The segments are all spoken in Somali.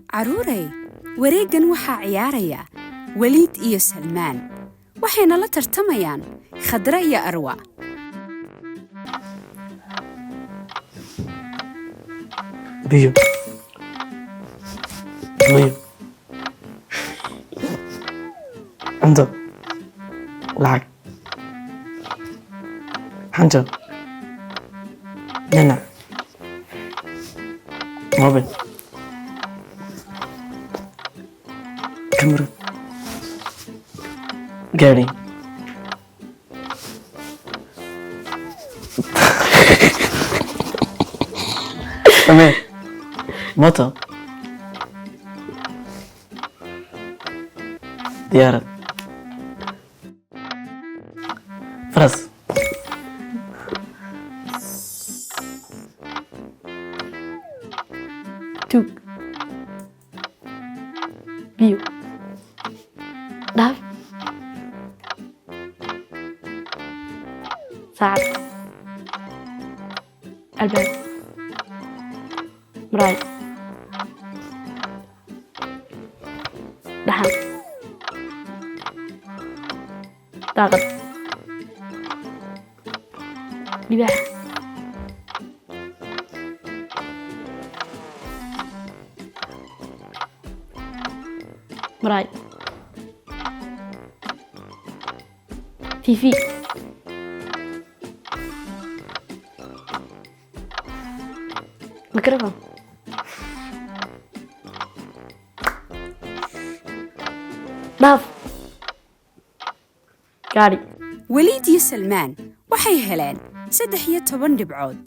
Carruurey, wareeggan waxaa ciyaaraya Weliid iyo Salmaan, waxayna la tartamayaan Khadra iyo Arwa. Biyo, biyo, cunto, lacag, xanjo, dhinac, mobil, kamarad, gaari. Dameer, moto, diyaarad, faras. Tuug, biyo, dhaaf, saacad, albaab, muraayad, dhaxan, daaqad, libaax. Muraayad, TV, microphone, dhaaf, gaari. Weliid iyo Salmaan waxay heleen 13 dhibcood.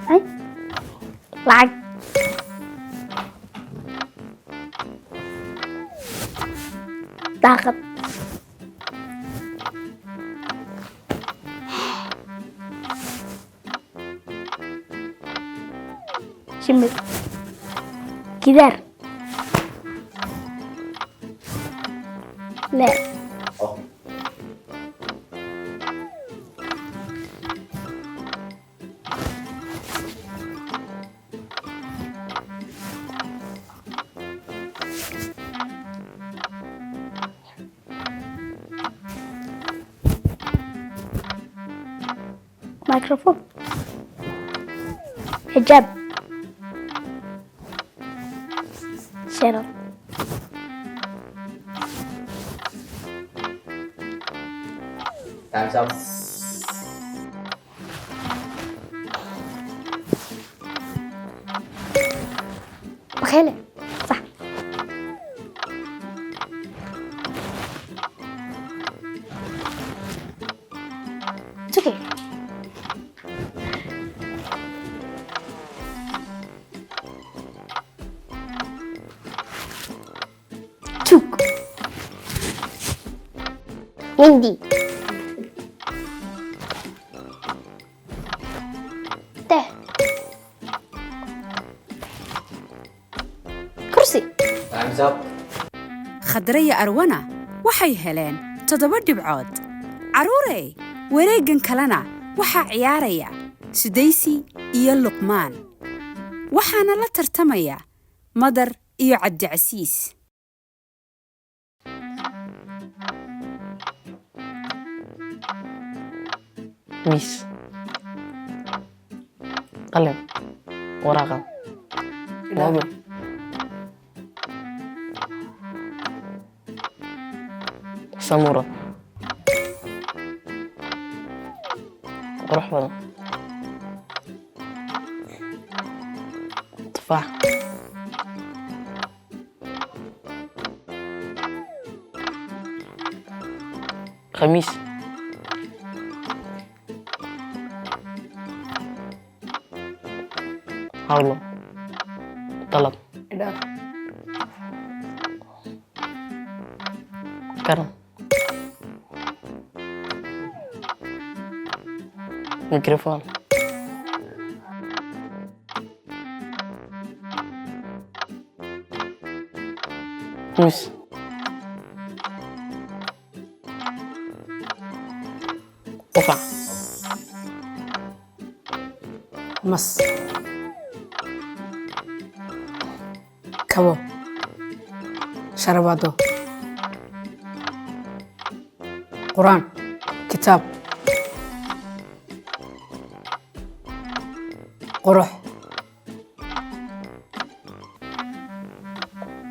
Ay, lacag, daaqad, shimbir, gidaar, leer. Microphone, xijaab, shirar. Time's up. Bakhayle, sax. It's okay. Tuug, mindi, daah, kursi. Time's up. Khadra iyo Arwana waxay heleen 7 dhibcood. Carruurey, wareeggan kalena waxaa ciyaaraya Sudaysi iyo Luqmaan, waxaana la tartamaya Madar iyo Cabdicasiis. Miis, qalin, waraaqad, mobil, sabuurad qurux badan, tufaax. Khamiis. Hawlo, dalab. Idhaaf. Karan, microphone, mus, qufac. Mas. Kabo. Sharabado. Quraan. Kitaab. Qurux.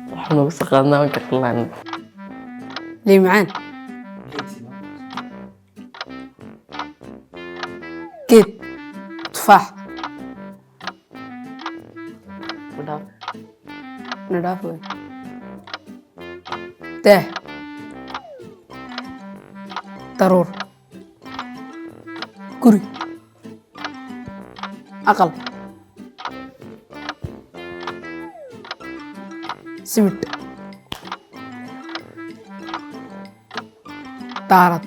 Waxaan uga soo qaadnaa waan karlaan. Liin macaan. Geed. Tufaax. Dhaaf. Nadhaaf wey. Daah. Daruur. Guri. Aqal. Sibidh. Daarad.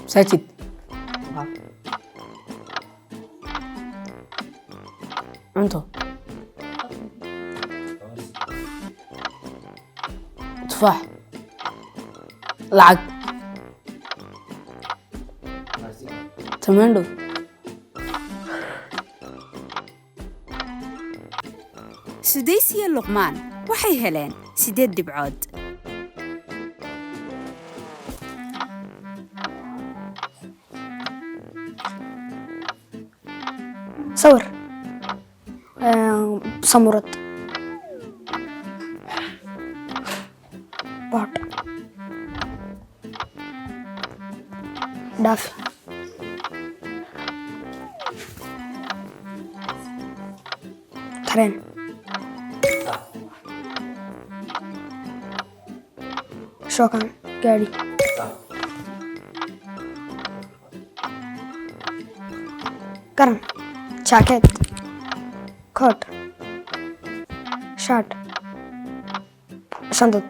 Masaajid. Dhaaf. Cunto. Tufaax. Lacag. Tamaandho. Sudaysiya Luqmaan waxay heleen 8 dhibcood. Sawir. Samurad. Boodh. Dhaaf. Tareen. Shookan. Gaadhi. Garan. Jacket. Coat. Shirt. Shandad.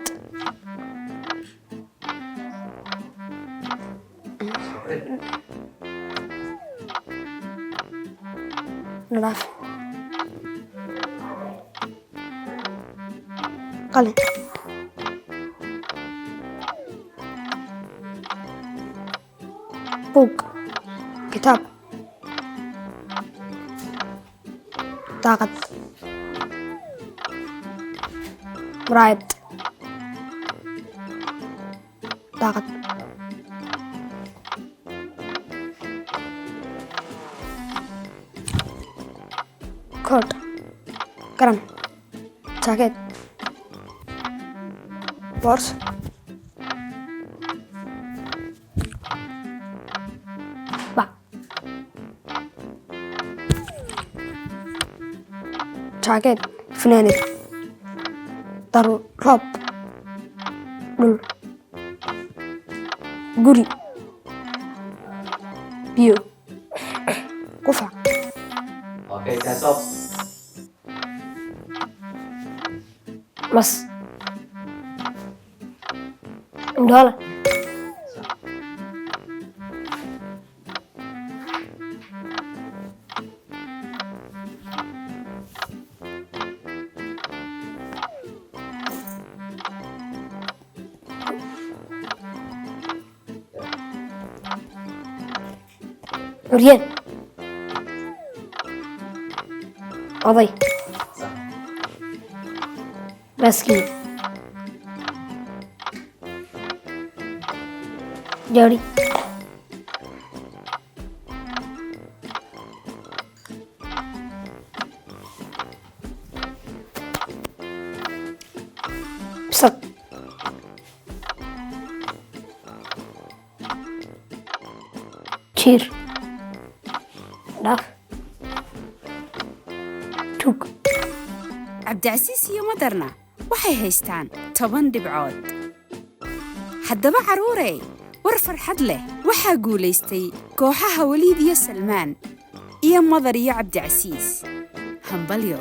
Nadaaf. Qalin. Buug. Kitaab. Daaqad. Muraayad. Daaqad. Coat. Garan. Jacket. Boorso. Bac. Jacket. Funaanad. Daruur. Roob. Dhul. Guri. Biyo. Qufac. Okay, time's up. Mas. Indhoole. Curyaan. Oday. Baaskiil. Gaari. Bisad. Jiir. Dhaaf. Tuug. Cabdicasiis iyo Madarna waxay haystaan 10 dhibcood. Haddaba carruurey, war farxad leh, waxaa guulaystay kooxaha Waliid iyo Salmaan iyo Madar iyo Cabdicasiis. Hambalyo.